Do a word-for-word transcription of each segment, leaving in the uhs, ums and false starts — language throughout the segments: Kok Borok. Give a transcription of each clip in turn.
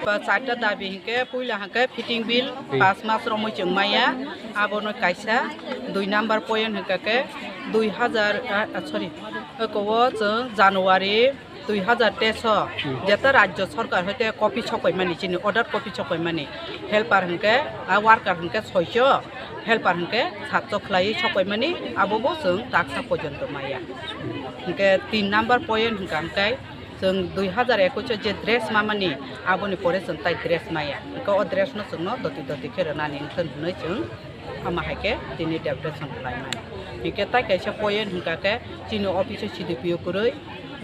Ba charta dabi hinkhe puila hinkhe fitting bill Hmm. pas mas romwi chwng maya, abono kaisa. Dui number point hinkha khe dui hazar, ah, ah, sorry, eko o chwng January dui hazar teis o Hmm. jeta rajyo sarkar hoite copy sokpaimani, chini order copy sokpaimani, helper hinkhe, ah, worker hinkhe soicho, helper hinkhe satcho khlaiwi sokpaimani, abobo chwng taksa porjonto maya. Hinkhe tin number point hinkha hinkhe chwng dui hazar ekush o je dress mamani, aboni pore chwng tai dress maya. Hinkhe o dress no chwngno doti doti khe rwnani wngthun hwnwi chwng ama hai khe tini deputation khlaimani. Hinkhe tai kaisa point hinkha khe chini office o C D P O kwrwi,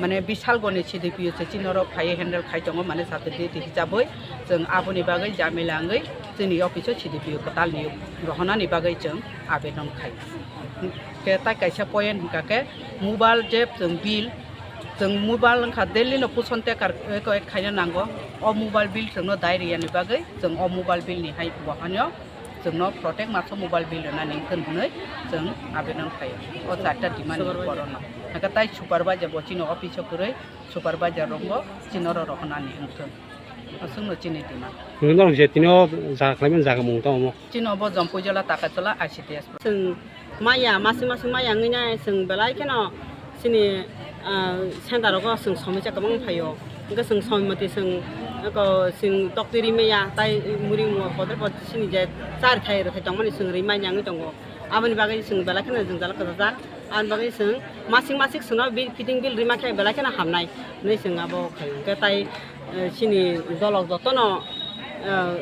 mane bisalgoni C D P O se chini oro phaiwi handle khai tongo, mane sate duty hisabwi chwng aboni bagwi jamila wngwi chini office o C D P O kwtalni rohonani bagwi chwng abedon khai. Hinkhe tai kaisa point hinkha khe mobile je chwng bill, chwng mobile wngkha daily no puson tekar eko ek khaina nango. O mobile bill chwngno dai riyani bagwi chwng o mobile bill ni hai bo hwnyo chwngno protect maso mobile bill rwnani wngthun hwnwi chwng abedon khaio. O charta demand ni borokno. Hinkhe tai supervisor bo chini office o kwrwi, supervisor rokbo chini oro rohornani wngthun. Aswkno chini demand. Nwng norok je tini o jaga khlaimani jaga mung tamo? Chini obo Jompuijola, Takachola, I C D S. Chwng maya, masing masing maya wngwi nai chwng belai kheno chini, ah, center rogo chwng somisa kwbang phaio. Hwnkhe chwng somoi moti chwng eko chwng toktwi ri maya, tai muri mungwa podre pod chini je chari thai rwthai tongmani chwng ri manya wngwi tongo. Aboni bagwi chwng belai kheno jwngjal kwchajak. Aboni bagwi chwng masing masing chwngno bill, fitting bill rima khe belai kheno hamnai hwnwi chwng abo khai. Hwnkhe tai, eh, chini dolok jotono, eh,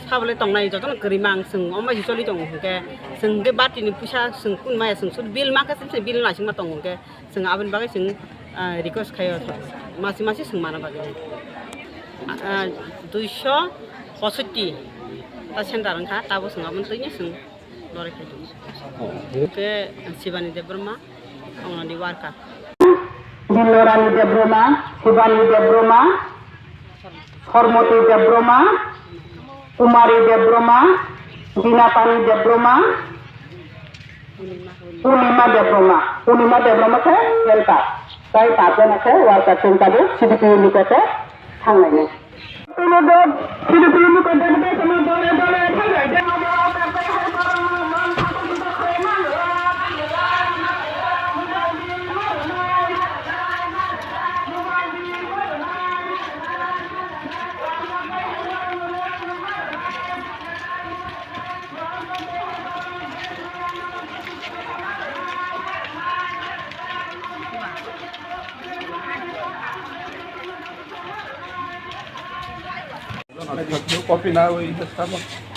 sabole tongnai jotono kwrwi mang chwng omo hai choli tongo. Hwnkhe chwng hwnkhe batini puisa chwng kun maya chwng sud bill ma khe chwng bill naisingma tongo. Hwnkhe chwng aboni bagwi chwng, ah, request khaio masing masing chwng mana bagwi. Ah, duiso posotti ta center wngkha, tabo chwng aboni twino chwng. Lorikhe. Oh. Ke Shivani Debbarma, Anganwadi worker. Dilorani Debbarma, Shivani Debbarma, Hormoti Debbarma, Kumari Debbarma, Dinapani Debbarma, Purnima Debbarma, Purnima Debbarma khe helper. Tai pajana khe worker chwng tabuk C D P O ni kote thanglainai. Copy na, we have some.